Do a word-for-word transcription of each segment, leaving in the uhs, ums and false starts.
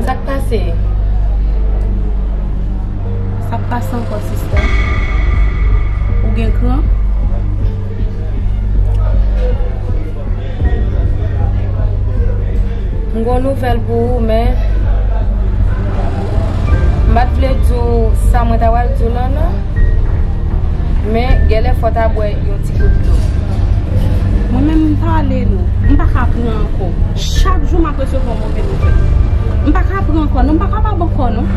Sa k pase? Sa k pase ankò, sista? Ou gen kran? M gon nouvèl pou ou, men m pa t vle di w sa mwen ta pral di w lan non. Men genlè fò w ta bwè yon ti gout dlo. Mwen menm m pale nou, m pa ka pran ankò. Chak jou m ap resevwa move nouvèl. M pa ka pran ankò non, m pa kapab ankò non.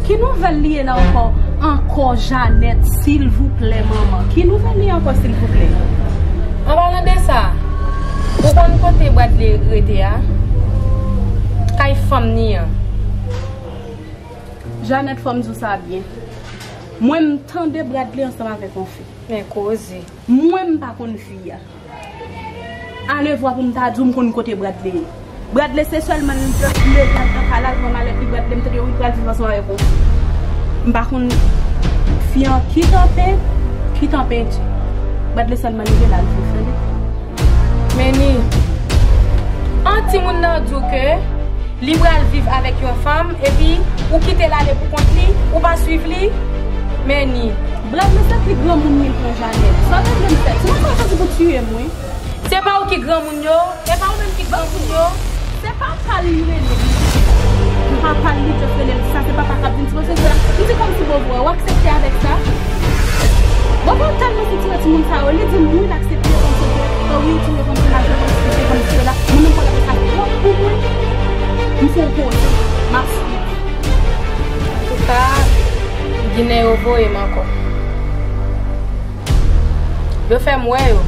Ki nouvèl li ye la ankò, ankò Janèt, silvouplè manman? Ki nouvèl li ye ankò silvouplè? An palan de sa, ou konn kote Bradley rete a? Kay fanm ni an. Janèt, fò m di w sa byen. Mwen m tande Bradley ansanm avèk yon fi. Men koze. Mwen m pa konn fi a. Alevwa pou m ta di w m konn kote Bradley ye. Bradley se sèlman l leve al nan kay la, l pran malèt li, Bradley m tande wi pral viv ansanm avèk yon fi. M pa konn fi an ki tanpe, ki tanpe di. Bradley sèlman li gen la l viv, tande. Men ni, an timoun nan di w ke li pral viv avèk yon fanm, epi ou kite l ale pou kont li, ou pa swiv li? Men ni. Bradley se ki granmoun li pran Janèt. Sa w te vle m fè? Sinon sa w chwazi pou tiye m wi. Se pa ou ki granmoun yo, e pa ou menm ki granmoun yo. Se papa l li rele. Papa l li just rele l. Sa se papa k ap vin sipoze fè. M di kòmsi Bovo a, w aksepte avèk sa? Bovo tèlman sitire timoun sa yo, li di m wi l aksepte kòmsi ke, o wi, timoun yo kòmsi l ap jwe kòmsi se kòmsi se la. Mwen menm kòlè sa twòp pou mwen. M fè yon poze, m ap swiv. Antouka, Ginen yo voye m ankò. Yo fè m wè yo.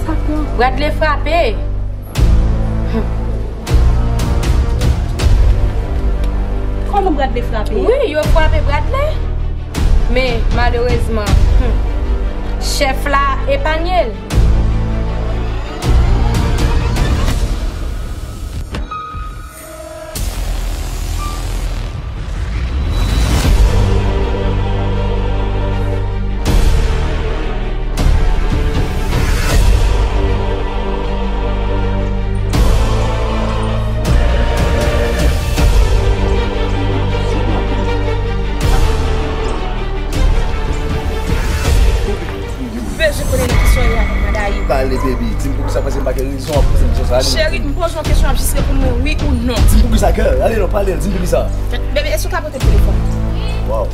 Sa pran? Bradley frape. Kòman Bradley frape? Wi, yo frape Bradley. Men, malerezman, hmm, chèf la epanye l. Bezwen konnen nan ki sòl ye avèk Madayi. Pale, baby. Di m poukisa, paske m pa gen rezon ap poze m kesyon sa. Ale. Cheri, m poze w kesyon, w ap jis reponn mwen wi ou non. Di m poukisa, kè. Ale non, pale, di m poukisa. Baby, èske w ka pote m telefòn? Waw.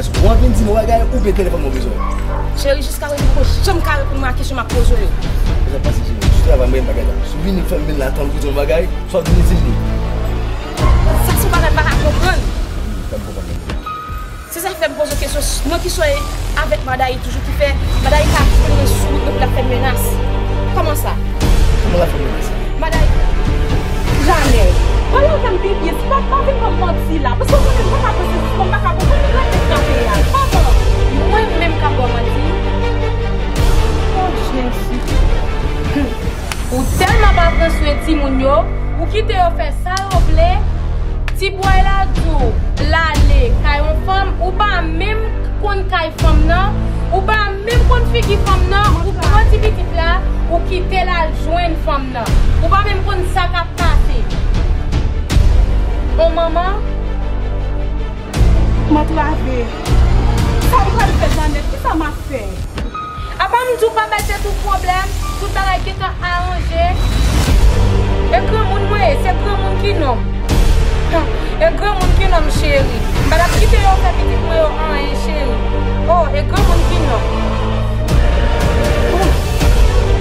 Èske w anvi di m yon bagay oubyen telefòn mwen bezwen? Cheri, jiska prezan, ou poko janm ka reponn mwen a kesyon m ap poze w yo. Sa pase, cheri. Sou travay mwen, bagay la. Si w vini fè m vin la tann pou di yon bagay, swa w vini di m li. Sa se yon bagay m pa ka konprann. Fè m konprann mwen. Se sa k fè m poze w kesyon, nan ki sòl avèk Madayi toujou ki fè Madayi ka jwenn mwen sou wout mwen pou l ap fè m menas? Kòman sa? Kòman l ap fè m menas? Madayi. Janèt. Pale avè m byen byen, si pa, pa vin ban m manti la, paske w konnen m pa ka panse, m pa ka konprann, m rete frape a. Kòman? Mwen menm k ap ba w manti? O Jezi. Ou tèlman pa pran swen timoun yo, ou kite yo fè sa yo vle. Ti bway la di w l ale kay yon fanm, ou pa menm konn kay fanm nan, ou pa menm konn figi fanm nan, ou pran ti pitit la, ou kite l al jwenn fanm nan. Ou pa menm konn sa k ap pase. On manman. M antrave. Sa m pral fè, Janèt? Kisa m ap fè? Apa m di w pa bay tèt ou pwoblèm, tout bagay gentan aranje. E granmoun mwen ye, se granmoun ki nonm. Hum, e granmoun ki nonm, cheri. M pa t ap kite yo fè pitit mwen yo anyen, cheri. Oh, e granmoun ki nonm.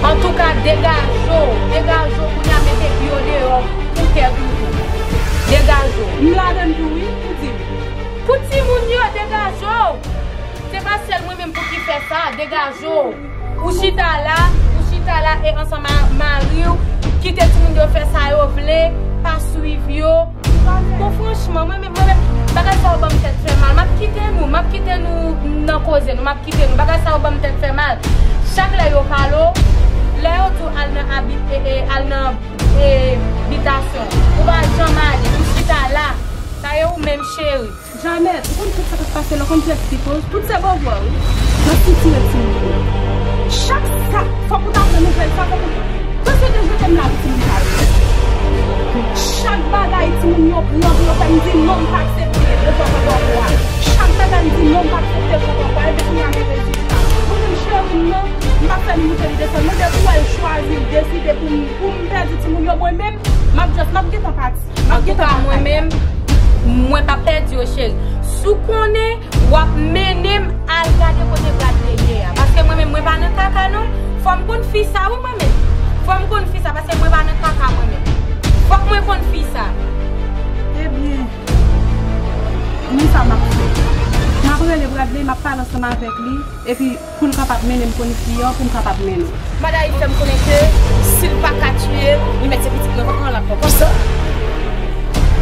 Antouka, degaje w, degaje w kounye a, mete pye w deyò pou tèt ou tou. Degaje w. M ladann tou wi, ou di m. Pou timoun yo, degaje w. Se pa sèl mwen menm pou ki fè sa, degaje w. Ou chita la, ou chita la e ansanm a mari w, kite timoun yo fè sa yo vle, pa swiv yo. Bon, franchman, mwen menm, mwen menm, bagay sa yo ban m tèt fè mal. M ap kite nou, m ap kite nou nan koze nou, m ap kite nou. Bagay sa yo ban m tèt fè mal. Chak lè yo pale w, lè yo di w al nan abi-, e, e, al nan, e, bitasyon, ou pa janm ale, ou chita la. Sa ye ou menm, cheri. Janèt, ou konn tout sa k ap pase la, ou konn pièce ki koz, tout se Bovo a wi. Nan sitire timoun yo. Chak sa, fòk ou ta pran nouvèl sa, fòk ou, panse ke jete m la pou timoun sa yo. Chak bagay timoun yo pran pou yo fè m di non, m pa aksepte, yo pran pran pran pran. Chak bagay m di non, m pa aksepte, yo pran pran pran. Epi kounye a gen rezilta. Mwen menm cheri m nan, m pa fè l moute l desann. Mwen depi w wè l chwazi, l deside pou m, pou m pèdi timoun yo, mwen menm, m ap just, m ap gentan pati. M ap gentan pati. Antouka, mwen menm, mwen p ap pèdi yo, cheri. Si w konnen, w ap mennen m al gade kote Bradley ye a. Paske mwen menm, mwen pa nan kaka non. Fò m konn fi sa wi mwen menm. Fò m konn fi sa paske mwen pa nan kaka mwen menm. Fòk mwen konn fi sa. Ebyen, men sa m ap fè. M ap rele Bradley, m ap pale ansanm avèk li. Epi pou l kapab mennen m konn fi an, pou m kapab mennen l. Madan Yves fè m konnen ke si l pa ka tiye l, li mèt se pitit mwen, pa pran l ak pòpòt. Kisa?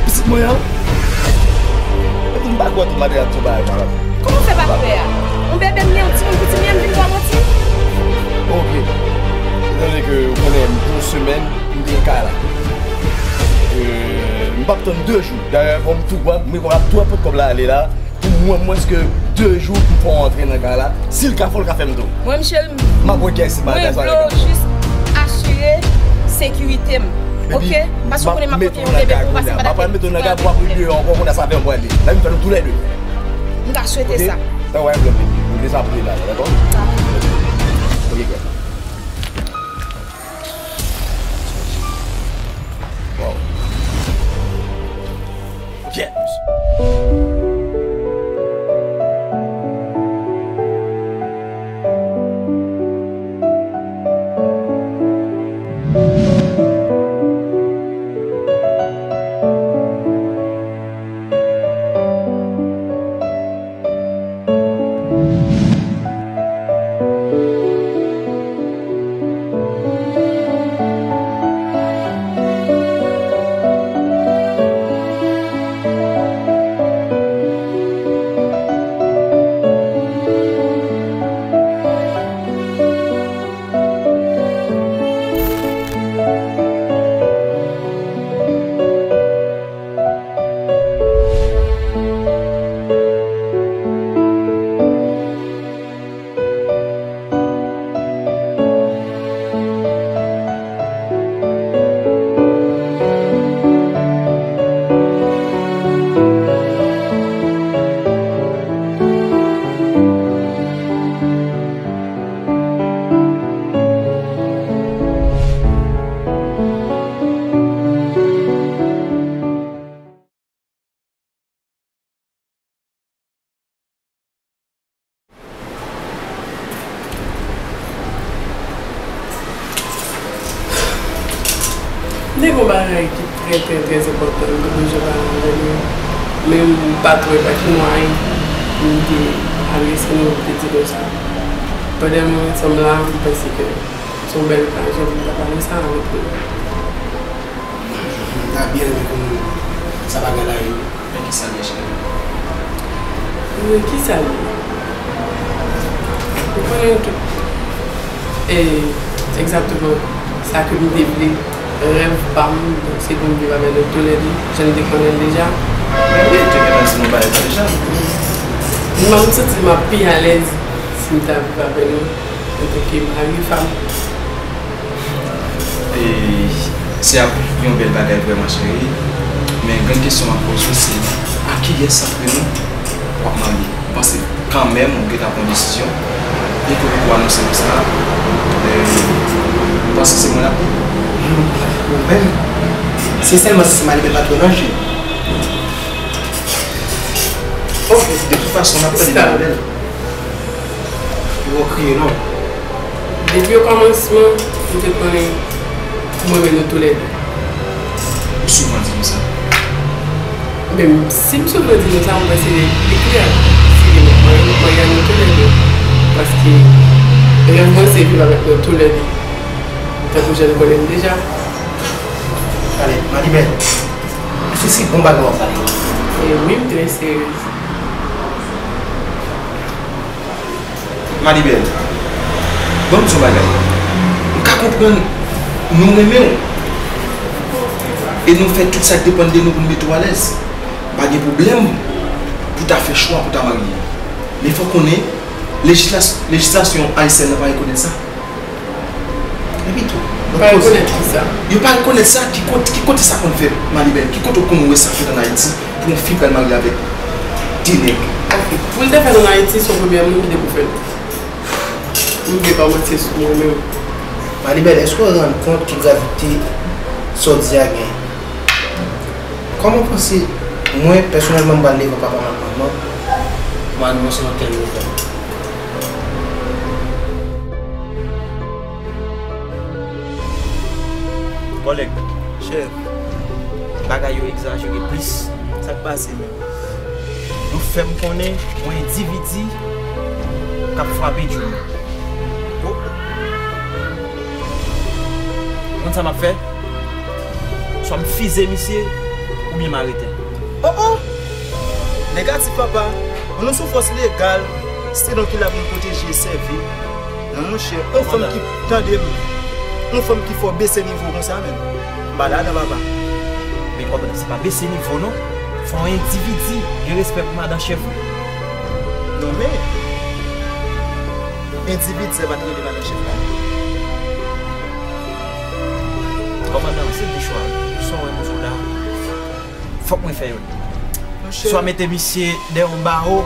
Pitit mwen an? Epi m pa kwè tout maten ap di yon bagay parèy. Kòman w fè pa kwè a? Yon bebe m ye, yon timoun piti m ye, m vin ba w manti? Ok. Etandone ke ou konnen m gen yon semèn, m te kay la. Euh, m p ap tann de jou. Dayè, bon, m tou wè, m wè ap tou wè pot kòb la ale la. Pou mwen, mwens ke de jou pou fè w antre nan kay la. Si l ka fè w, l ka fè m tou. Mwen, m cheri, m ap wè kiyès ki mal fè sa. Mwen vle w jis asire sekirite m. Ok? Paske w konnen m ap pote yon bebe pou w pase madanm. M ap mete w nan kay pou w ap ri deyò ankò, kounye a sa fè m pwale. Lè m fè nou toulède. M ta swete sa. Sa w wè, m vle m deja ap ri la, dakò? Dakò. Ok, gade. Wow. James. M te gen yon bagay ki trè, trè, trè enpòtan m te bezwen pale avè nou, men m pa t wè pa ki mwayen pou m te adrese nou, m te di nou sa. Pandan nou ansanm la, m panse ke se yon bèl okazyon pou m ta pale sa avèk nou. M ta byen renmen konn sa bagay la ye. Men kisa l ye, cheri? Men kisa l ye? Ou konnen tout, e, egzakteman sa ke m te vle, rèv pa m, donk se pou m viv avè nou toulède, jan n te konnen l deja. Men wi, te gentan di nou bagay sa deja. M santi m ap pi alèz si m ta viv avè nou antanke mari, fanm. E se ap yon bèl bagay vrèman, cheri. Men grann kesyon m ap poze w se, a kiyès antre nou w ap marye? M panse kanmenm ou gentan pran desizyon. Byen ke ou poko anonse nou sa, e, m panse se mwen l ap ye. Ou menm? Se sèlman si se Manibèl pa twò nan je. Ok, de tout fason, n ap tande Manibèl. Ou kriye non. Depi okòmansman, m te konnen m renmen nou toulède. Ou souvan di nou sa? Men si m souvan di nou sa, m panse li klè. Si li mèt mwen, mwen renmen nou toulède. Paske rèv mwen se viv avèk nou toulède. Tankou jan n konnen m deja. Ale, Manibèl. Èske se bon bagay w ap pale? E wi, m trè seryez. Manibèl, ban m di w yon bagay. M ka konprann nou renmen w. E nou fè tout sa k depann de nou pou n mete w alèz. Pa gen pwoblèm pou w ta fè chwa pou w ta marye. Men fò w konnen, lejislas-, lejislasyon ayisyèn nan pa rekonèt sa. Epi tou, Pa rekonèt kisa? Yo pa rekonèt sa? Ki kot-, ki kote sa konn fèt, Malibèl? Ki kote w konn wè sa fèt ann Ayiti pou yon fi pral marye avèk de nèg? Ok. Pou l te fèt ann Ayiti, se yon premye moun ki te pou fèt. M vle pa manti sou mwen menm. Malibèl, èske w rann kont ki gravite sa w di a gen? Kòman w panse mwen, pèsonèlman, m pral leve papa m ak manman m pou m anonse yon tèl nouvèl? Kòlèg, chèf, bagay yo egzajere plis. Sa k pase menm? Yo fè m konnen yon endividi k ap frape Junior. Oh. Ou konn sa m ap fè? Swa m fize misye, oubyen m arete l. Oh, oh! Negatif, papa. Nou sou fòs legal, se nou ki la pou n pwoteje e sèvi. Non, monchè, yon fanm ki, tande m, yon fanm ki fè w bese nivo konsa menm. M pa ladan, papa. Men kòman, se pa bese nivo, non. Fò yon endividi gen respè pou madan chèf li. Non, men, endividi sa pa t rele madan chèf la. Kòmandan, se de chwa. Sa w wè m di w la, fòk mwen fè youn. Monchè. Swa mete misye dèyè yon bawo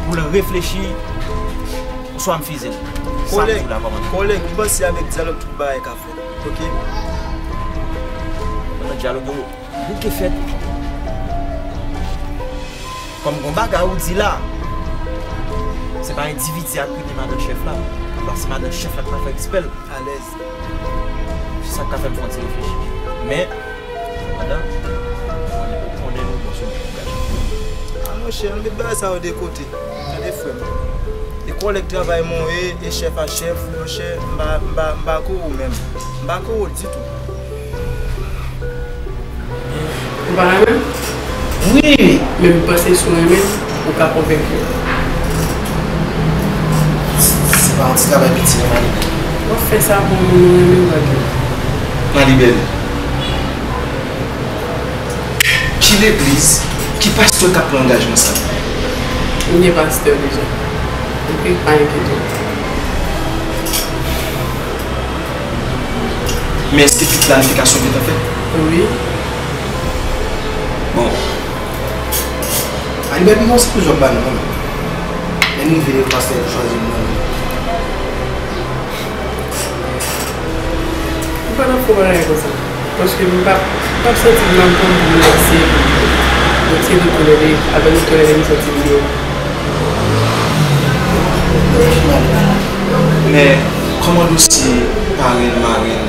pou l reflechi, swa m fize l. Sa m di w la, kòmandan. Kòlèg, kòlèg, m panse avèk dyalòg tout bagay ka fèt. Ok? Pandan dyalòg yo bouke fèt. Kòm gon bagay ou di la, se pa endividi a k rele madan chèf la. Paske madan chèf la k pa fè respè l. Alèz. Se sa k ka fè m fè yon ti reflechi. Men, madanm, ou konnen, ou konnen nou bon sou yon gason. A, monchè, ann met bagay sa yo de kote. Tande, frè m. E kòlèg travay mwen ye, e chèf a chèf, monchè, m pa, m pa, m pa ko ou menm. M pa ko ou ditou. Ou pa renmen m? Wi! Men m panse si w renmen m, ou ka konvenki m. Se pa yon ti travay piti non, Malibèl. W ap fè sa pou moun ou renmen, Malibèl. Malibèl. Ki legliz, ki pastè k ap pran angajman sa? M gen pastè deja. Ok, pa enkyete w. Men èske tout planifikasyon gentan fèt? Wi. Bon. Malibèl, pi bon, se pou jòb ba nou, non? Lè n rive, pastè pou chwazi moun nan. M pa nan fè yon bagay konsa. Paske m p ap, m p ap santi m nan kòm pou m danse, pou m tire tòlè, apre m tòlè m santi m byen. Men, kòman dosye parenn, marenn,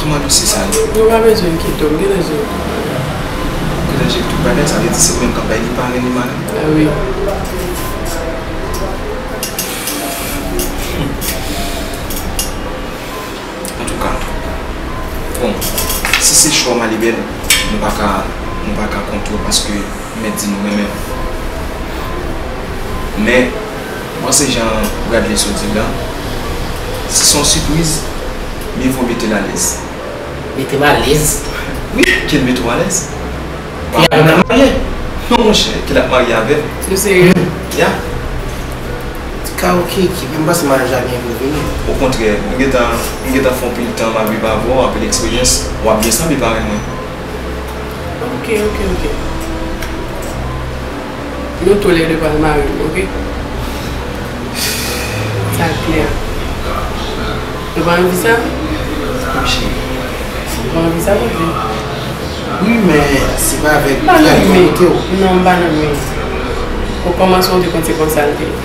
kòman dosye sa ye? Nou pa bezwen kite w, m gentan jere tout bagay. Ou gentan jere tout bagay, sa vle di se ou menm k ap bay li parenn, li marenn? A wi. Antouka, bon, si se chwa Malibèl, nou pa ka, nou pa ka kont ou paske m mèt di nou renmen w. Men, m panse jan Bradley sot di l lan, si se yon sipriz, mye vo mete l alèz. Mete m alèz? Wi, ke l mete w alèz. Ke l ap marye? Non, monchè, ke l ap marye avè m. Ou serye? Ya. Ka oke, ki, men m panse maryaj la gen pou vini. Okontrè, m gentan, m gentan fè anpil tan m ap viv avè w, anpil eksperyans, w ap byen sanble parenn mwen. Oke, oke, oke. Nou toulède pral mare nou, oke? Sa klè. Ou pa anvi sa? Wi, cheri. Ou pa anvi sa, monchè? Wi, men se pa avèk trayi volonte w. Non, m pa nan men. Okòmansman, ou te konn se konsa l te ye.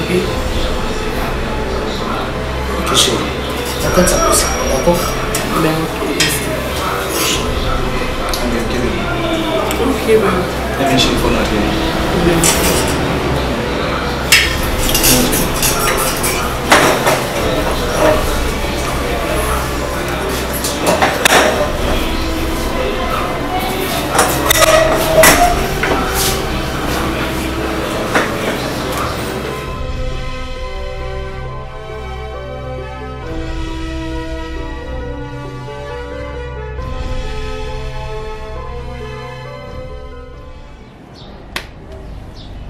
Oke? Oke, cheri. N ap tann sa pou sa, dakò? Ben, oke, mèsi. Anben, kenbe. Oke, ben. Enben, cheri, fò n antre. Ben.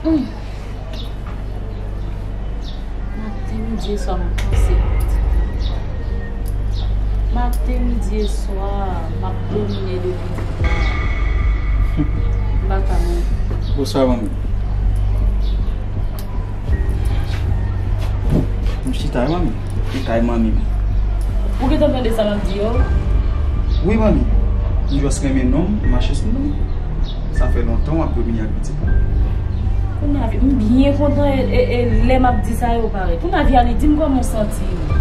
Hmm. Maten, midi e swa, m ap panse. Maten, midi e swa, m ap domine depi lè. M pa ka menm. Bonswa, manmi. M chita wi, manmi. M kay manmi m. Ou gentan tande sa m ap di yo? Wi, manmi. M just renmen non m, m mache sou non m. Sa fè lontan w ap domine ak pitit mwen. Kounye a, m byen kontan e, e, e lè m ap di sa yo parèt. Kounye a, Vialy, di m kòman w santi w?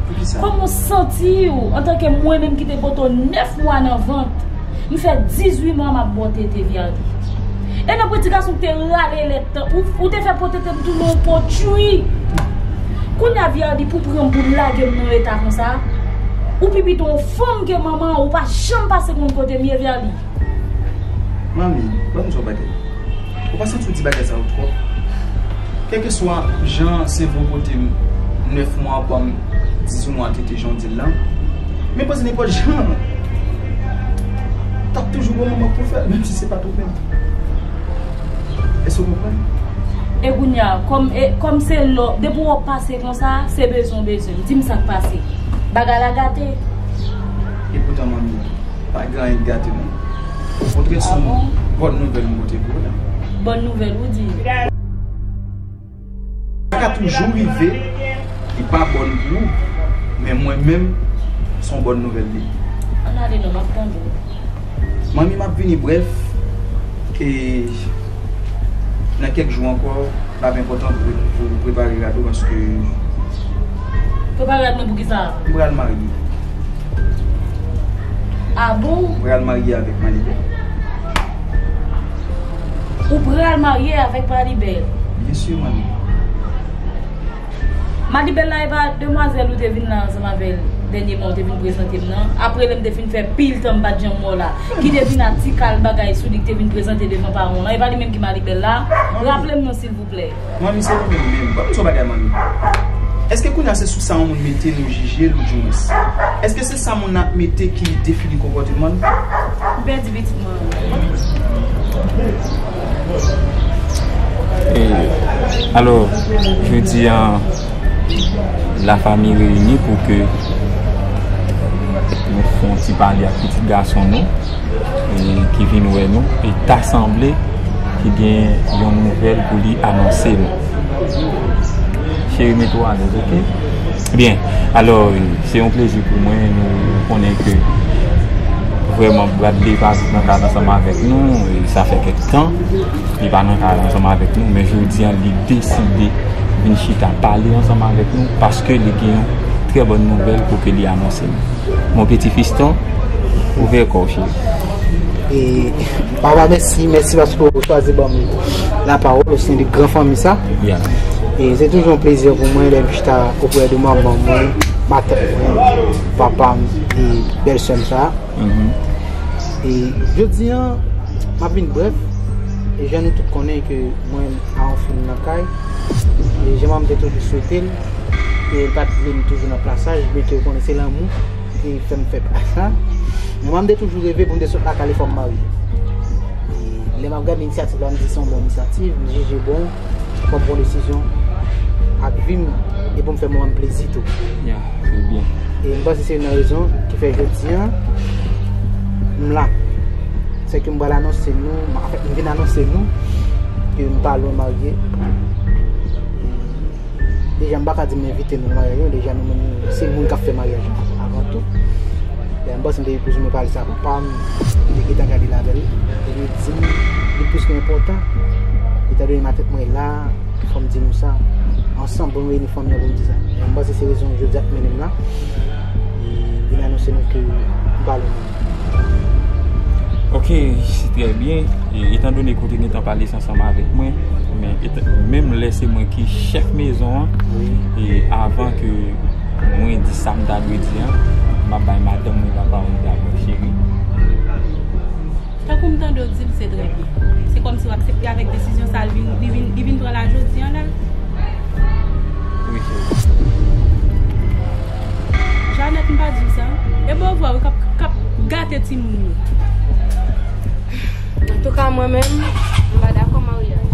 Poukisa? Kòman w santi w antanke mwen menm ki te pote w nèf mwa nan vant? M fè dizuit mwa m ap ba w tete, Vialy. E nan pwen ti gason ki te rale lèt, ou, ou te fè po tete m tounen yon po tchwi. Kounye a, Vialy, pou pran m pou lage m nan eta konsa? Ou pi pito yon fanm ke manman an, ou pa janm pase konn kote m ye, Vialy. Manmi, ban m di w yon bagay. Ou pa santi w di bagay sa yo twòp? Kèlkeswa jan Sevo pote m nèf mwa, ban m dizuit mwa tete jan w di l la, men panse nenpòt jan, t ap toujou gon manman pou fè l, menm si se pa t ou menm. Èske w konprann? E kounye a, kòm, e, kòm se lò, depi w ap pase konsa, se bezwen w bezwen m. Di m sa k pase. Bagay la gate. Epoutan, manmi, pa gen anyen k gate non. Okontrè, se yon bòn nouvèl m pote pou ou la. Bòn nouvèl, ou di? Sa ka toujou rive, li pa bòn pou ou, men mwen menm, se yon bòn nouvèl li ye. Ann ale non, m ap tande w. Manmi, m ap vini brèf, e nan kèk jou ankò, l ap enpòtan pou, pou prepare rad ou paske... Prepare rad mwen pou kisa? M pral marye. A bon? M pral marye avèk Malibèl. Ou pral marye avèk Malibèl? Byen si, manmi. Malibèl la, e pa demwazèl ou te vin la ansanm avè l dènyèman, ou te vin prezante m nan? Apre lè m te fin fè pil tan m pa t janm wè w la, ki te vin a ti kal bagay sou li, ki te vin prezante devan paran w lan, e pa li menm ki Malibèl la? Raple m non, silvouplè. Manmi, se li menm menm. Ban m di w yon bagay, manmi. Èske kounye a se sou sa yon moun mete nou jije l, oudimwens, èske se sa moun nan ap mete ki defini konpòteman l? Ou pèdi pitit mwen. E, alò, jodi a, lafanmi reyini pou ke nou fè yon ti pale ak pitit gason nou, e, ki vin wè nou, e ta sanble ki gen yon nouvèl pou li anonse nou. Cheri, mete w alèz, oke? Byen, alò, e, se yon plezi pou mwen, nou konnen ke vrèman Bradley pa vin nan kay ansanm avèk nou, e sa fè kèk tan li pa nan kay ansanm avèk nou, men jodi a, li deside vin chita pale ansanm avèk nou, paske li gen yon trè bòn nouvèl pou ke li anonse nou. Mon petit fiston, ouvè kò w, cheri. E, papa, mèsi, mèsi paske w chwazi ban m lapawòl o sen de gran fanmi sa. Yeah. E se toujou yon plezi pou mwen lè m chita oprè de manman mwen, matant mwen, papa m e bèlsè m sa. Mhm. E jodi a, m ap vin brèf, e jan nou tout konnen ke mwen a yon fanm nan kay, e jan manman m te toujou swete l, e l pa t vle m toujou nan plasaj, byenke w konnen se lanmou ki fè m fè plas la. Men manman m te toujou reve pou m te sot lakay li fò m marye. E lè m ap gade inisyativ la, m di se yon bon inisyativ, m jije bon, fò m pran desizyon ak vi m e pou m fè manman m plezi tou. Ya, se byen. E m panse se youn nan rezon ki fè jodi a, m la. Se ke m pral anonse nou, m, anfèt, m vin anonse nou ke m pa lwen marye. E deja, m pa ka di m envite nou nan maryaj yo, deja nou menm, se moun k ap fè maryaj lan avan tou. Lè m panse m te plizoumwen pale sa papa m, li te gentan gade l avè l, e li di m, li plis ke enpòtan, etandone matant mwen la, fò m di nou sa, ansanm pou nou reyini fanmi an pou m di sa. E m panse se rezon jodi a k mennen m la, e vin anonse nou ke m pa lwen. Ok, se trè byen. E, etandone ke w te gentan pale sa ansanm avèk mwen, men eta-, menm lè se mwen ki chèf mezon an, wi, e avan ke mwen di sa m ta dwe di an, m ap bay madanm mwen lapawòl dabò, cheri. Tankou m tande w di l, se trè byen. Se kòmsi w aksepte avèk desizyon sa a, li vin, li vin, li vin pran la jodi a la? Wi, cheri. Janèt, m pa di w sa. E bon, vwa wi k ap, k ap gate timoun yo. Antouka, mwen menm, m pa dakò maryaj.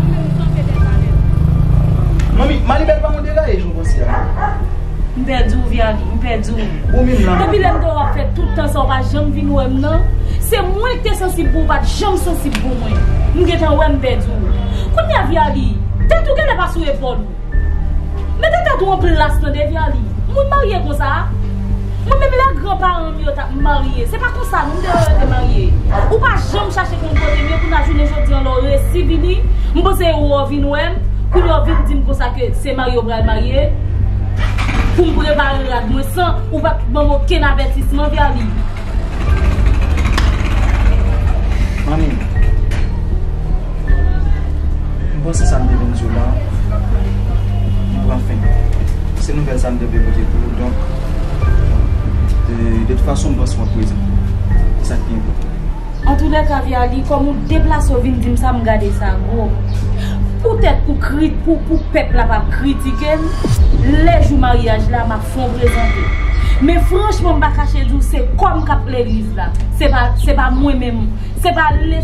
Ou menm, ou kanpe dèyè Janèt. Manmi, Malibèl pa yon deraye, jan w panse a, non. M pèdi w, Vialy, m pèdi w. Ou menm la. Depi lè m te wè w ap fè tout tan sa, w pa janm vin wè m nan. Se mwen ki te sansib pou ou, w pa t janm sansib pou mwen. M gentan wè m pèdi w. Kounye a, Vialy, tèt ou genlè pa sou epòl ou. Mete tèt ou an plas tande, Vialy. Moun marye konsa. Mwen menm lè granparan m yo t ap marye, se pa konsa non m te wè yo te marye. Ou pa janm chache konn kote m ye, kounye a jounen jodi an lè w resi vini, m panse ou wè w vin wè m, kounye a w vin di m konsa ke se marye w pral marye, pou m prepare rad mwen san ou pa t ban m okenn avètisman, Vialy. Manmi, m panse sa m te vin di w la, li pran fen. Se nouvèl sa m te vle pote pou ou, donk, euh, de tout fason, m panse w ap prezan. Se sa k pi enpòtan. Antoulèka, Vialy, kòm ou deplase w vin di m sa, m gade sa gwo. Poutèt pou kri-, pou, pou pèp la p ap kritike m, lè jou maryaj la, m ap fè yon prezante. Men franchman, m pa kache di w, se kò m k ap legliz la. Se pa, se pa mwen menm. Se pa le...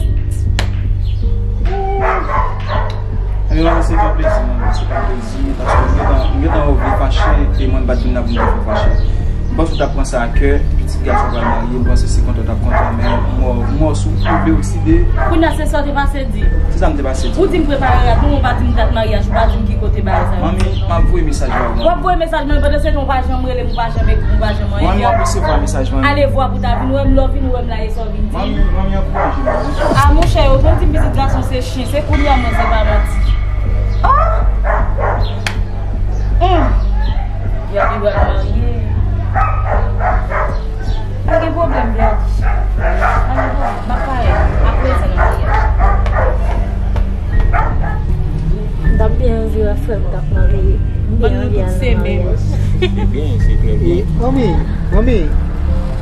Anyway, se pa plezi, manmi, se pa plezi, paske m gentan, m gentan wè w vle fache, e mwen m pa t vin la pou m te fè w fache. M panse w t ap pran sa a kè, pitit gason pral marye, m panse se kontan w t ap kontan, men m wè w, m wè w sou, ou vle okside. Kounye a se sa w te pase di. Se sa m te pase di. Ou di m prepare rad mwen, ou pa di m dat maryaj, ou pa di m ki kote bagay sa yo. Manmi, m ap voye mesaj la, manmi. W ap voye mesaj, men pandan se tan ou pa janm rele m, ou pa janm ekri m, ou pa janm anyen. Manmi, w ap resevwa mesaj, manmi. Alevwa pou ta vin wè m, lè w vin wè m la, e sa w vin di. Manmi, manmi, ankouraje m, manmi. A monchè, yo konn di m pitit gason se chen, se kounye a mwen se pa manti. Oh! Hum! Vialy pral marye. Pa gen pwoblèm, Vialy. Pa gen pwoblèm, m ap parèt. Aprezan nan maryaj. M t ap byen anvi wè frè m t ap marye. M byen anvi al nan maryaj. Se byen, se trè byen. E, manmi, manmi,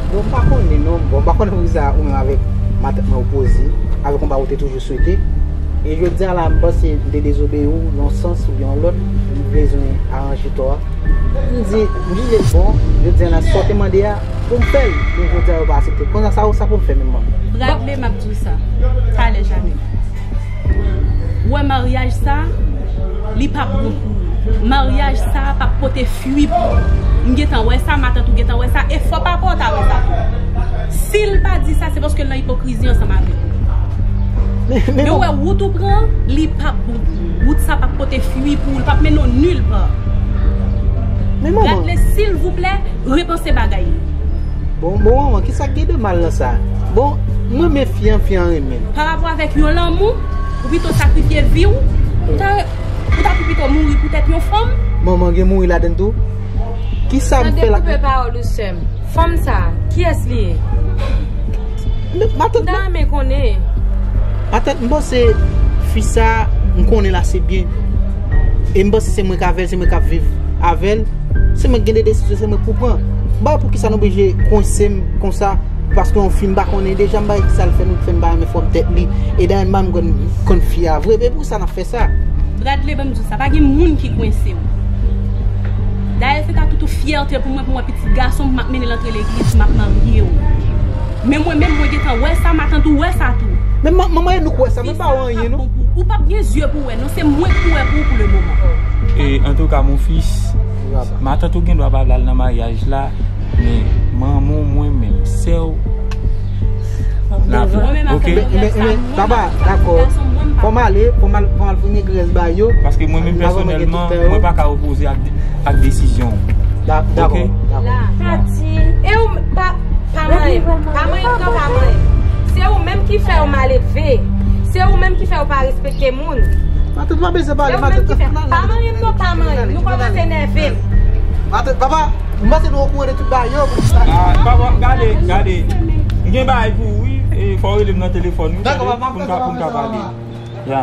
bon, m pa konnen non. Bon, m pa konnen poukisa ou menm avèk matant mwen ou poze, avèk yon bagay ou te toujou swete. E jodi a la, m panse m te dezobeyi w nan yon sans oubyen yon lòt, m bezwen aranje tò a. M di, m jije l bon, jodi a la, sa w te mande a, pou m fè l, men jodi a yo pa aksepte. Konsa sa, sa pou m fè menm mwen. Bradley, m ap di w sa, talè jamè. Ou wè maryaj sa, li p ap bon pou ou. Maryaj sa p ap pote fwi pou ou. M gentan wè sa, matant ou gentan wè sa, e fò papa w ta wè sa tou. Si l pa di sa, se paske l nan ipokrizi ansanm avèk ou. Men, men, men ou wè wout ou pran, li p ap bon pou ou. Wout sa p ap pote fwi pou ou, li p ap mennen w nil pa. Men manman. Bradley, silvouplè, repanse bagay yo. Bon, bon, manman, kisa k gen de mal nan sa? Bon, m renmen fi an, fi an renmen m. Pa rapò avèk yon lanmou, ou pito sakrifye vi w, ou ta, ou ta pi pito mouri poutèt yon fanm? Manman gen mouri ladann tou? Kisa m fè la? Tande koupe pawòl ou, sè m. Fanm sa, kiyès li ye? M, matant, m ta renmen konnen. Matant, m panse fi sa, m konnen l ase byen. E m panse se mwen k avè l, se mwen k ap viv avè l. Se mwen k gen de desizyon, se mwen k pou pran. M pa wè poukisa nou oblije kwense m konsa, paske yon fi m pa konnen deja, m pa wè kisa l fè, nou fè m pa renmen fòm tèt li. E dayè m pa menm konn, konn fi a vre. Men poukisa n ap fè sa? Bradley, ban m di w sa, pa gen moun ki kwense w. Dayè, se ta tout yon fyète pou mwen, pou mwen, pitit gason m, m ap mennen l antre legliz, m ap marye w. Men mwen menm, mwen gentan wè sa, matant ou wè sa tou. Men man-, manman, e nou k wè sa, men pa wè anyen, non. Ou p ap gen zye pou wè, non, se mwen k pou wè pou ou pou le moman. E, antouka, mon fils, matant ou gen dwa pa vle al nan maryaj la, men manman w, mwen menm, sè w, n ap, ok? Men, men, men, papa, dakò. Fò m ale, fò m al, fò m al founi grès ba yo. Paske mwen menm pèsonèlman, mwen pa ka opoze ak, ak desizyon w. Da-, dakò, dakò. Tati, e ou pa, pa manyen, pa manyen, pa manyen. Se ou menm ki fè yo maledve. Se ou menm ki fè yo pa respekte moun. Matant, pa bezwen pale, matant. Pa manyen m non, pa manyen m. Nou kòmanse nève m. Matant, papa, m panse nou okouran de tout bagay yo. Ah, papa, gade, gade. M gen bagay pou ou, wi. E, fò w rele m nan telefòn, wi, tande, pou n ka, pou n ka pale. Ya.